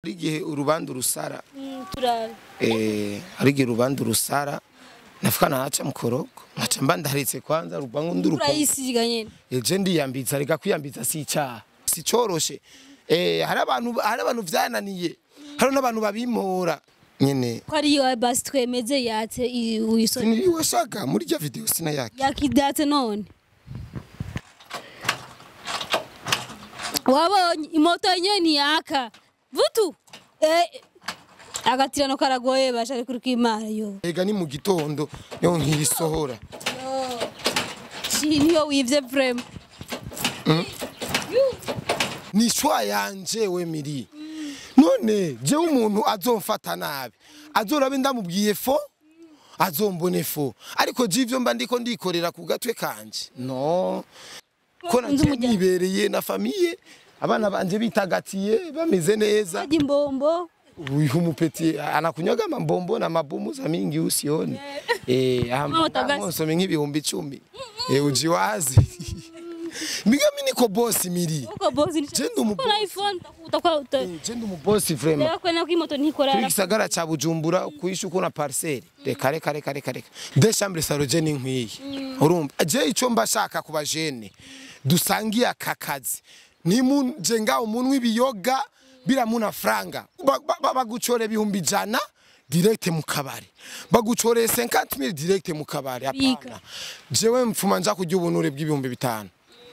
Igihe urubanda urusara turabe hari igihe urubanda urusara nafuka naca mukorogo nkaca mba ndaritse kwanza rubangu nduruko urayisiga nyene eje ndiyambitsa reka kwiyambitsa si icaha si coroshe. Hari abantu vyananiye, hari n'abantu babimpora nyene. Ko ari yo basi twemeze yatse uyisoni. Siniriwashaka muri rya video sinayaki. Yakidatse none wabonye imoto yenyewe ntiyaka vutu agatirano karagoye basha ari kuri kwimana yo. Ega ni mu gitondo niho nkiyisohora. Shi niyo wivye vraiment. Ni shwa yanje we miri none jewe umuntu azomfata nabi azorabe ndamubwiye fo azombone fo, ariko je ivyo mba ndiko ndikorera ku gatwe kanje no ko Nzi nanje umuryango. Nibereye na famille, abana banje bitagatiye bameze neza. Ajya imbombo. Uyu mupeti anakunywaga mambombo na mabumu za mingi usione Mama utagasi. nsome nk'ibihumbi 10 ujiwazi miga mimi niko boss miri. Uko boss ni Je ndi umu na iPhone utakuwa uta Je ndi umu boss vraiment. Rero kwena ko imoto ntikora. Turi gisagara ca Bujumbura kwisha uko na parcelle, reka reka reka reka reka, deux chambres salon je ni nkwiye. Urumva je ico mba shaka kuba jeune dusangiye aka kazi nimu je ngaho umuntu w'ibiyoga biramuna franga bagucore 100,000 direct mu kabari, bagucoreye 50,000 direct mu kabari. Bika. Hapana, jewe mfuma nja kurya ubunure bw'ibihumbi 5.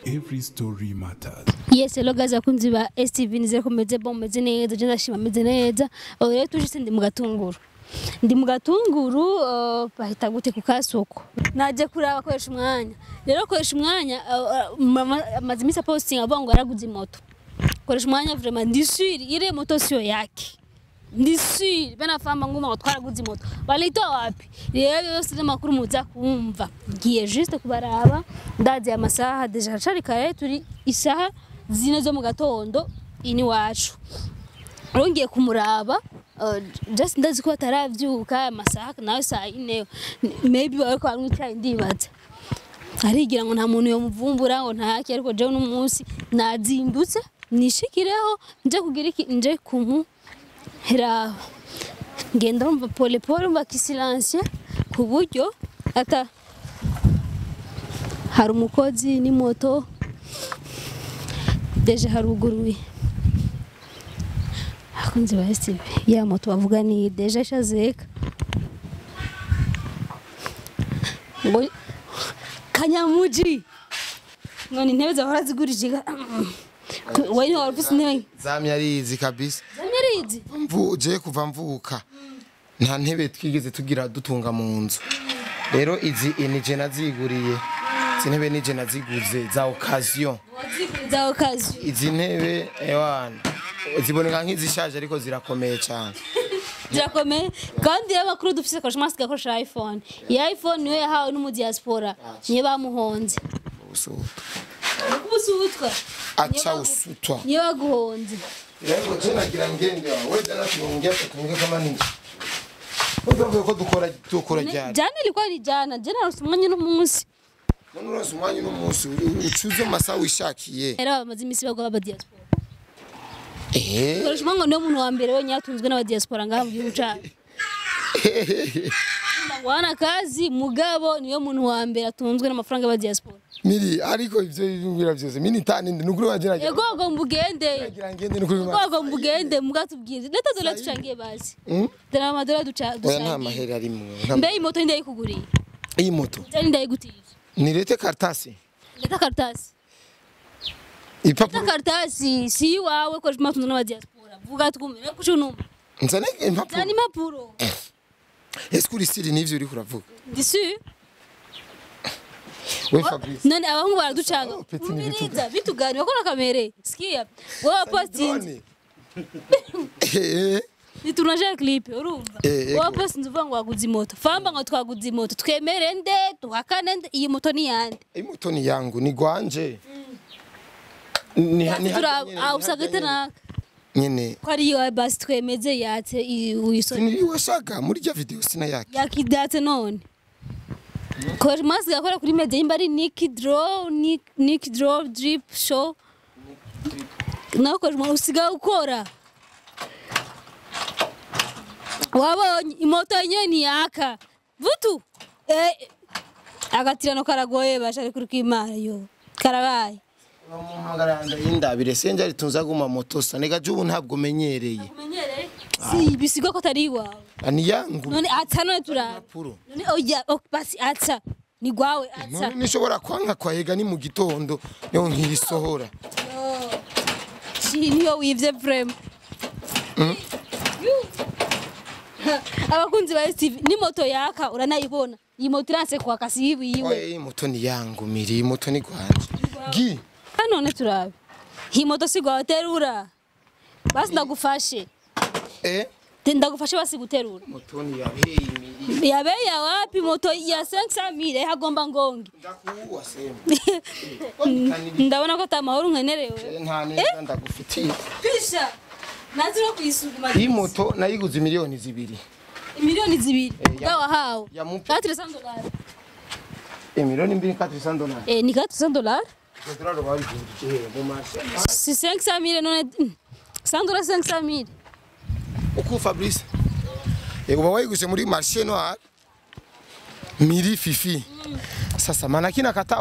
Every story matters. Yes, hello guys, abakunzi ba STV, nizere ko meze bon, meze neza, je ndashima meze neza. Ubu rero tuje ndi mu gatunguru. Ndi mu gatunguru bahita gute ku kasoko. Naje kuraba koresha umwanya. Rero koresha umwanya mama amaze iminsi posting avuga ngo yaraguze moto. Koresha umwanya vraiment ndi sûr ile moto sio yake. Ndi sûr bena famba nguma ngo twaraguze moto. Balitoa wapi? Rero yose n'amakuru muza kumva. Ngiye juste kubaraba ndazi amasaha déjà haracari kare, turi isaha 4 zo mu gatondo ini wacu. Rero ngiye kumuraba just ndazi ko ataravyuka, amasaha nawe saa 4 maybe bariko banywa icyayi, ndibaza arigira ngo nta muntu yomuvumbura ngo ntaki, ariko jewe n'umunsi nazindutse nishikireho nje kugira iki, nje kumuheraho ngenda rumva pole pole umva kisilansiye ku buryo ata hari umukozi n'imoto déjà haruguruye. Abakunzi ba STV, ya moto bavuga ni déjà ishazeka ngo kanyamuji ngo ni intebe zahora zigurije wewe ni wari ufise intebe. Zamye arizi kabisa. Zamyarizi. Mvuje kuva mvuka nta ntebe twigeze tugira dutunga mu nzu. Rero izi ni je naziguriye, izi ntebe ni je naziguze za occasion. Za occasion. Izi ntebe ewana ziboneka nk'izishaje ariko zirakomeye cyane. Zirakomeye kandi iyo amakuru dufise koresha masike akoresha iPhone. Iyi iPhone niyo yahawe n'umu diaspora, niyo bamuhonze. Usutwa. Ubusutwa. Acha usutwa. Niyo baguhonze. Rero je nagira ngende wewe jana tuongea tuongea kama nini. Udavuye ko dukora ryari? Jana ilikuwa ni jana, jana umwanya n'umunsi. None uronse umwanya uno munsi ucuze amasaha wishakiye. Rero bamaze iminsi bagwa aba diaspora. Eh. Koresha ngo niyo muntu wa mbere wenyine atunzwe n'aba diaspora ngaha mu gihugu cyacu. Wana kazi mugabo niyo muntu wa mbere atunzwe n'amafaranga y'aba diaspora. Miri ariko ivyo bimbwira byose mini tani nukuri wagira. Yego ngo mbugende. Nagira ngende nukuri. Yego mbugende mugatubwire. Leta dola ducangiye basi. Dore amadolari duca Oya nta dusangiye. mahera arimwo. Mbe iyi moto ndayikuguriye. Iyi moto. Cyane ndayigutije. Ni lete karatasi. Leta karatasi. Leta Ipapuro. karatasi si iwawe, koresha matunzo n'aba diaspora. Vuga twumve kucunuma. Nzane impapuro. Zana impapuro. Ese uri sûr n'ivyo uri kuravuga? Ndi sûr. We Fabrice. None abahungu baraducanga. Oh, petit ni Umviriza bitugani bakora kamere. Sikia. Wewe postinze. Eh. Ni tournage clip urumva. Eh, Wowe postinze uvuga ngo waguze imoto. Famba ngo twaguze imoto. Twemere nde tuhakane nde, iyi moto ni yande? Iyi moto ni yangu, ni gwanje. Ni Turaba ah usanga naka. Nyene. Ko ari iwawe basi twemeze yatse uyisoni. Siniriwashaka muri rya video sinayaki. Yakidatse none. Koresha mask akora kuri media imba ari Nick Draw, Nick Draw Drip Show. Nawe koresha usigaye ukora. Wabonye imoto yenyewe ni yaka. Vutu. Agatirano karagoye bashari kuri kwimana yo. Karabaye. Muhamagara indabire senje ritunza guma moto sa nega jubu ntabwo menyereye. Umenyereye? Si bisigwa ko tari iwawe. Ani yangu. None atsa none turara. None oya basi atsa. Ni gwawe atsa. None nishobora kwanka kwahega ni mu gitondo niho nkisohora. Si niyo wivye vraiment. Abakunzi ba STV ni moto yaka uranayibona. Iyi moto iranse kwa kasi yiwe. Oya iyi moto ni yangu miri moto ni gwanje. Gi. None turabe. Iyi moto si gwawe terura. Basi ndagufashe. Ndagufashe basi guterura. Moto ni yabeye miri. Yabeye wapi moto ya 500,000 hagomba ngonge. Ndakuwa sema. Ndabona ko atamahoro nkenerewe. Nta neza ndagufitiye. Pisha. Nazira kuyisuguma. Iyi moto nayiguze miliyoni 2. Miliyoni 2. Gawa hawo. $400. Miliyoni 2 $400. Ni $400. Dollar bari kujije mu marché. Si 500,000 none $100 500,000. Uko Fabrice. Uba wayiguze muri marché noir. Miri fifi. Sasa maana kinakataa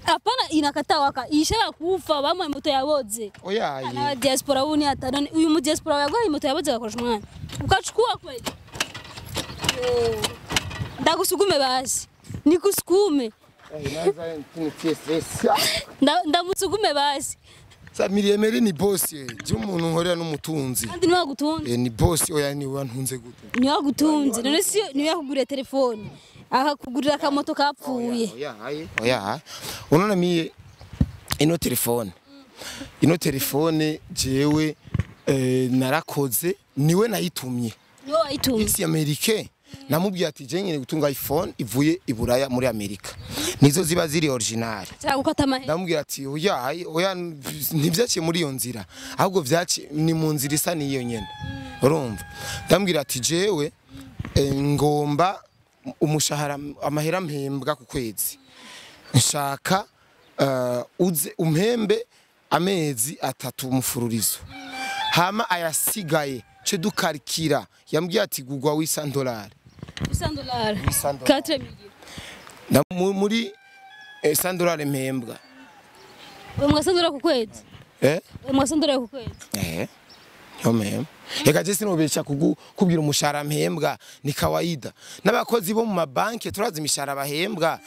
hapana inakataa waka ishara kufa bamwe moto yaboze. Oya na diaspora uni atanone uyu mu diaspora yagwa moto yaboze gakoresha umwana. Ukachukua kweli. Ndagusukume basi. Nikusukume. Ndamusukume basi. Sa Miri ni boss je umuntu nkorera n'umutunzi. Kandi ni wagutunze. Ni boss oya ni wantunze gute. Ni wagutunze. None si ni yakugurira telefone. Akakugurira akamoto kapfuye. Oya. Unaona mie ino telefone. Ino telefone jewe narakoze niwe nayitumye. Niwe wayitumye. Isi Amerike. Namubwiye ati je nyene gutunga iPhone ivuye i Buraya muri Amerika. Nizo ziba ziri original. Ndamubwira ati oya oya ntivyaciye muri iyo nzira. Ahubwo vyaciye ni mu nzira isa niyo nyene. Urumva. Ndamubwira ati jewe ngomba umushahara amahera mpembwa ku kwezi. Nshaka uze umpembe amezi 3 mufururizo. Hama ayasigaye ce dukarikira yambwiye ati gugwa $800. $800. 4 millions. Muri $100 mpembwa. Mwa $100 ku kwezi? Mwa $100 ku kwezi? Yo mem. Eka je sinobesha kubwira umushahara mpembwa ni kawaida. N'abakozi bo mu mabanki turazi imishahara bahembwa.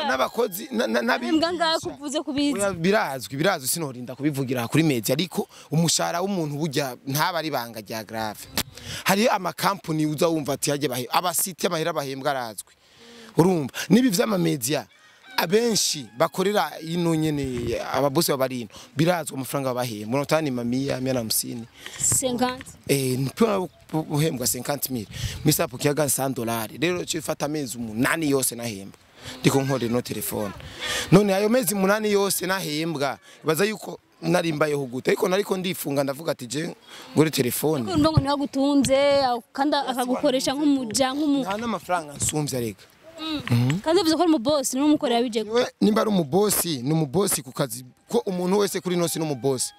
N'abakozi nabimbwa ngakuvuze kubizi. Birazwi sinorinda kubivugira kuri media ariko umushahara w'umuntu burya ntaba ari banga rya grave. Hari amakampani uza wumva ati yaje bahe abasite amahera bahembwa arazwi. Urumva nibi vy'ama media abenshi bakorera ino nyene ababosi babarino birazwa amafaranga bahembwa unotani mamia 150 50 nipyo uhembwa 50000 misa pokiaga $100 rero cyo ifata amezi 8 yose nahembwa ndiko nkore no telefone none ayo mezi 8 yose nahembwa baza yuko narimbayeho gute ariko nariko ndifunga ndavuga ati je ngore telefone ariko ndongo niwe agutunze kandi akagukoresha nk'umuja nk'umu nta n'amafaranga nsumvya rega. Kandi uvuze ko ari umubosi ni umukorera bije. Nimba ari umubosi ni umubosi ku kazi ko umuntu wese kuri nosi ni umubosi.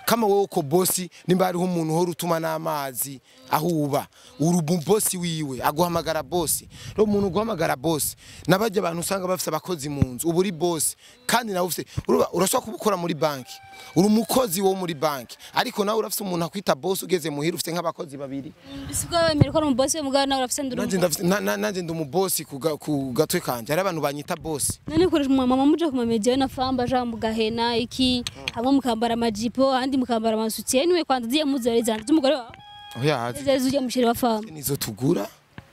Kama wewe uko bosi nimba ari umuntu hora utuma n'amazi aho uba uri umubosi wiwe aguhamagara bosi. Rero umuntu uguhamagara bosi nabajya abantu usanga bafise abakozi mu nzu ubu uri bosi kandi nawe ufise urashobora kubukora muri banki uri umukozi wo muri banki ariko nawe urafise umuntu akwita bosi ugeze muhira ufise nk'abakozi babiri. Bisibwa wemera ko ari umubosi mugabo nawe urafise nduru. Nanje ndi umubosi ku gatwe kanje ari abantu banyita bosi. None ukoresha mama muje ku mamedia na famba jambo gahena iki hamwe mukambara amajipo andi mukambara amasutiye niwe kwanza ziye muzareza z'umugore wawe. Oya zeze ujya mushiri wa famba. Nizo tugura.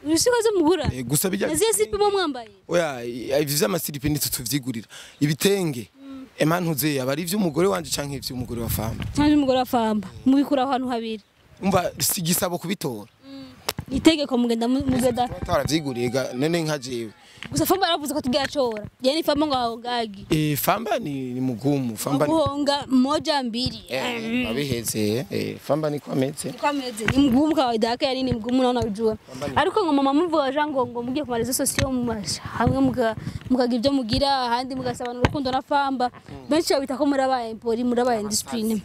Urusiko zo mugura. Gusa bijya. Naziye silipi mo mwambaye. Oya ivyo vy'amasilipi nitwo tuvyigurira. Ibitenge. Emantuze abari ivy'umugore wanje canke ivy'umugore wa famba. Canke umugore wa famba. Mubikura ahantu habiri. Umva sigisabo kubitora. Itegeko mugenda mugenda. Twaravyiguriye nene nka jewe. Gusa Famba yaravuze ko tugira chora. Yani Famba ngo ahongagi. Famba ni mugumu. Famba ni Kuhonga moja mbili. Abiheze Famba ni kwameze. Kwameze ni mgumu kawaida yake, yani ni mgumu naona ujua. Ariko ngo mama muvuga ngo mugiye ku marezo sosiyo hamwe mukagira ibyo mugira ahandi mugasabana urukundo na Famba. Benshi babita ko murabaye impori, murabaye indiscipline.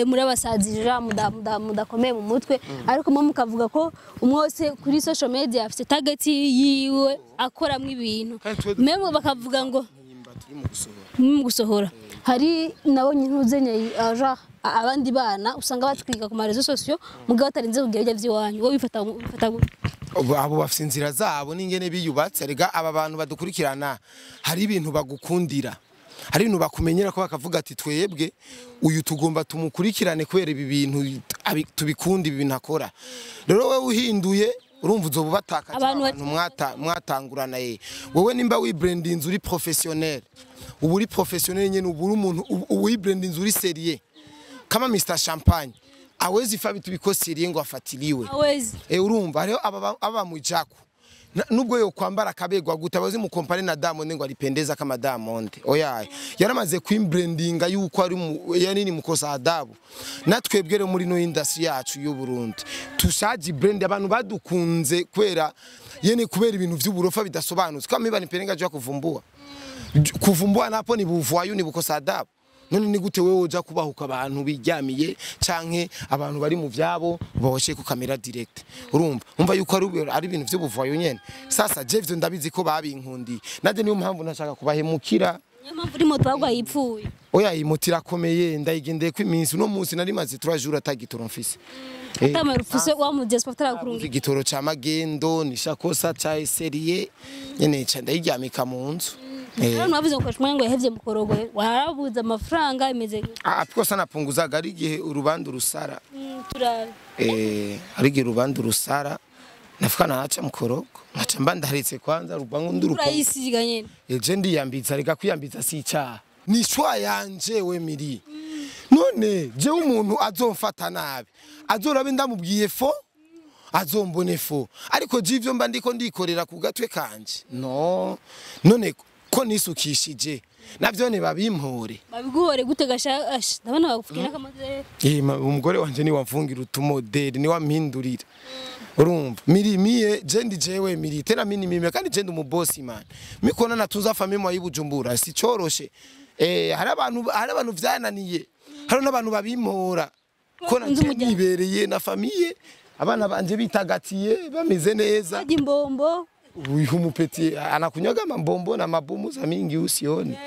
Murabasazirira mudakomeye mu mutwe. Ariko mwe mukavuga ko umwe wese kuri social media afite target yiwe akoramwe ibintu. Memwe bakavuga ngo mu gusohora. Hari nabonye ntuzenye aja abandi bana usanga batwiga ku marezo sosiyo mugabo batarinze kugira ibyo by'iwanyu. Wowe bifata abo bafite inzira zabo n'ingene biyubatse. Rega aba bantu badukurikirana hari ibintu bagukundira, hari ibintu bakumenyera ko bakavuga ati twebwe uyu tugomba tumukurikirane kubera ibi bintu tubikunda, ibi bintu akora. Rero wewe uhinduye urumva uzoba batakaje abantu mwatangurana. Wewe nimba wibrandinze uri professionnel, ubu uri professionnel nyene, ubu uri umuntu wibrandinze uri sérieux kama Mr Champagne awezi fa bitu biko sérieux ngo afatiliwe. Awezi. Urumva rero aba mujako nubwo yo kwambara kabegwa guta bazi mu compare na Diamond ngo alipendeza kama Diamond. Oya yaramaze kwimbrandinga yuko ari yani ni mukosa adabu. Natwebwe muri no industry yacu y'u Burundi tushaji brand abantu badukunze kwera yene kubera ibintu vy'uburofa bidasobanutse. Kama miba niperenga jya kuvumbua. Kuvumbua napo ni buvuayo ni bukosa adabu. None ni gute wewe uja kubahuka abantu biryamiye canke abantu bari mu vyabo boshe ku kamera direct. Urumva umva yuko ari ibintu vy'ubuvayo nyene. Sasa je vyo ndabizi ko babinkundi naje niyo mpamvu nashaka kubahemukira. Niyo mpamvu uri moto bagwa yipfuye. Oya iyi moto irakomeye ndayigendeye ko iminsi uno munsi nari maze 3 jours atagitoro mfise. Atamara ufise wa mu diaspora tarakurunga. Igitoro ca magendo nishakosa ca serie nyene ca ndayiryamika mu nzu. Abantu bavuze ngo koshmwe ngo yahevye mukorogo warabuze amafaranga imeze. Piko sana punguzaga ari gihe urubanda rusara. Turabe. Ari gihe urubanda rusara nafuka naacha mukorogo ngaca mba ndaritse kwanza rubango nduruko. Urayisiga nyene. Je ndiyambitsa reka kwiyambitsa si icaha. Ni shwa yanje we miri. None je umuntu azomfata nabi. Azorabe ndamubwiye fo azombone fo. Ariko je ivyo mba ndiko ndikorera ku gatwe kanje. No. None ko nisukishije navyo ne babimpore babiguhore gute gasha ndabona bagufukira kamadere. Umugore wanje ni wamfungira utumodeli ni wampindurira. Urumva miri miye je ndi jewe miri tena mini mimi kandi je ndi umubosi man mikona natuza famille mwa y'Ibujumbura si coroshe. Hari abantu vyananiye, hari n'abantu babimpora ko nibereye na famille abana banje bitagatiye bameze neza. Imbombo uyu mupeti anakunyaga mambombo na mabumu za mingi usione.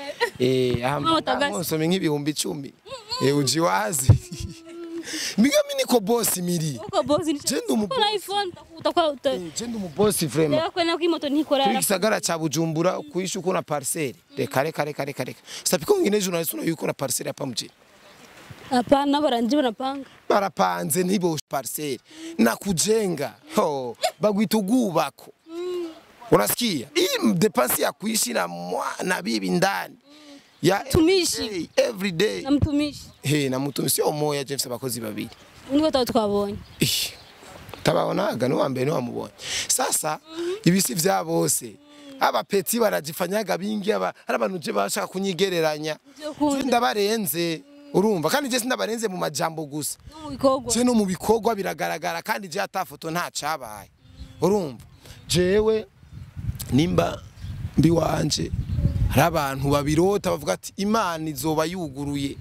Nsome nk'ibihumbi 10. Ujiwazi. Miga mimi niko boss miri. Uko boss ni je ndi umuboss. iPhone utakuta je ndi umuboss vraiment. Rero kwena ko imoto ntikora. Kuri gisagara ca Bujumbura kuisha uko na parcelle. Reka reka reka reka reka. Sapiko ngine journalist uno yuko na parcelle hapa mjini. Hapana baranje barapanga. Barapanze ntibo parcelle. Na kujenga. Ho bagwita ugubako. Unasikia? Hii depense ya kuishi na na bibi ndani. Ya mtumishi every day. Na mtumishi. Na mtumishi sio moya James abakozi babiri. Niko twabonye. Tabaonaga no wambe no wamubonye. Sasa ibisi vya bose. Aba peti barajifanyaga bingi aba hari abantu je bashaka kunyigereranya. Ndabarenze urumva kandi je sindabarenze mu majambo gusa. No mu bikorwa. Je no mu bikorwa biragaragara kandi je atafoto nta cabaye. Urumva jewe nimba mbi wanje hari abantu babirota bavuga ati Imana izoba yuguruye.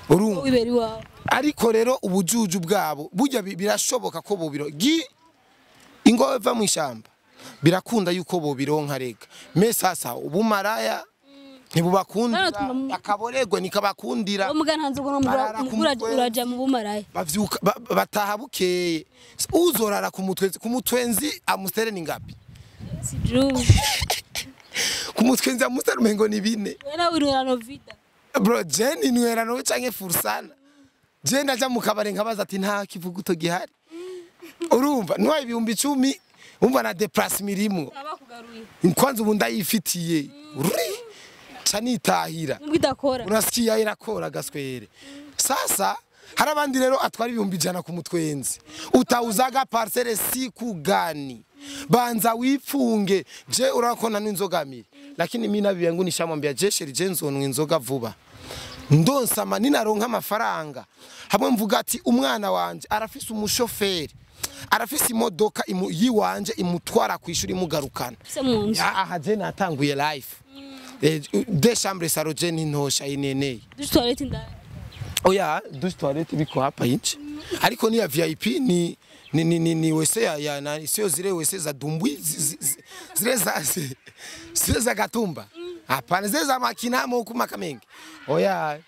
Urumva ariko rero ubujuju bwabo burya birashoboka ko bobiro gi ingo va mu ishamba birakunda yuko bobironka rega me sasa ubumaraya ntibubakundira akaboregwe nikabakundira umugananzo ngo uraja mu bumaraya bavyuka bataha bukeye uzorara ku mutwenzi ku mutwenzi amustere ni ngapi sijuu ku mutwenzi amustere umengo ni bine wena wirana vida bro Jenny nwera canke fursana je ndaja mu kabare nkabaza ati nta kivuguto gihari urumva ntwaye ibihumbi 10 umva na déplace mirimo kwanza ubu ndayifitiye chanitahira nubwo unasikia irakora gaswere. Sasa hari abandi rero atwara ibihumbi 100 ku mutwenzi utauzaga parcelle siku gani Banza wipfunge. Je urakona n'inzoga miri. Lakini mimi nabi yangu nishamwambia je chéri, je nzonwa inzoga vuba. Ndonsama ninaronka amafaranga. Hamwe mvuga ati umwana wanje arafise umushoferi. Arafise imodoka yiwanje imutwara kwishuri imugarukana. Se mu nzu. Aha je natanguye life. Deux chambres salon je nintosha ineneye. Douche toilette indani. Oya, douche toilette biko hapa inchi. Ariko ni ya VIP ni WC ya nani, sio zile WC za dumbwi, zile za zile za Gatumba. Hapana, zile za Makinamo huku Makamengi. Oya,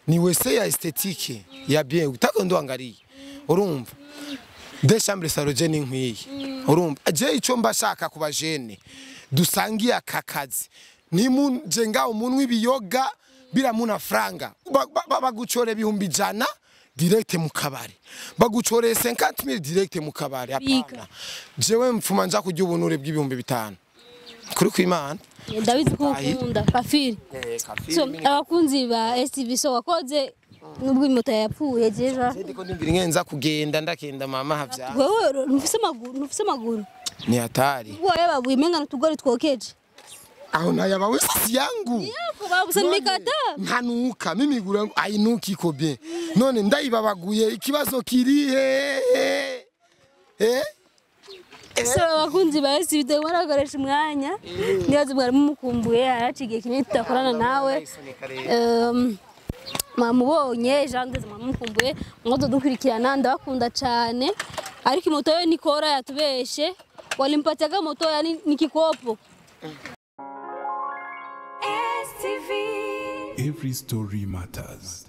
ni WC ya esthétique ya bien. Utako ndo angalie. Urumva. Deux chambres salon je ni nkwiye. Urumva. Je ico mba shaka kuba jene dusangiye aka kazi. Nimu jenga umuntu w'ibiyoga biramuna franga, bagucore 100,000 direct mu kabari, bagucore 50,000 direct mu kabari. Bika. Hapana, jewe mfuma nja kurya ubunure bw'5,000 kuri kwimana. Ndabizi ko ukunda kafiri. So abakunzi ba STV, so wakoze nubwo imoto yapfuye jeja. Ndiko ndimvira ingenza kugenda ndakenda mama havya. Wewe ntufise amaguru, ntufise amaguru. Ni hatari. Wewe babuye menga n'utugori twokeje. Aho nayabawe si yangu. Yako babusa nimekata. Ntanuka, mimi miguru yangu ainuki iko bien. None ndayibabaguye ikibazo kiri he? Eh? So abakunzi ba STV, barakoresha umwanya. Nibaza mwari mumukumbuye, haraciye igihe kinini tudakorana nawe. Mwamubonye Jean Ndeze, mwamukumbuye, mwazo dukurikirana, ndabakunda cyane. Ariko imoto yo nikora yatubeshe, walimpatiaga moto yani ni kikopo. STV. Every story matters.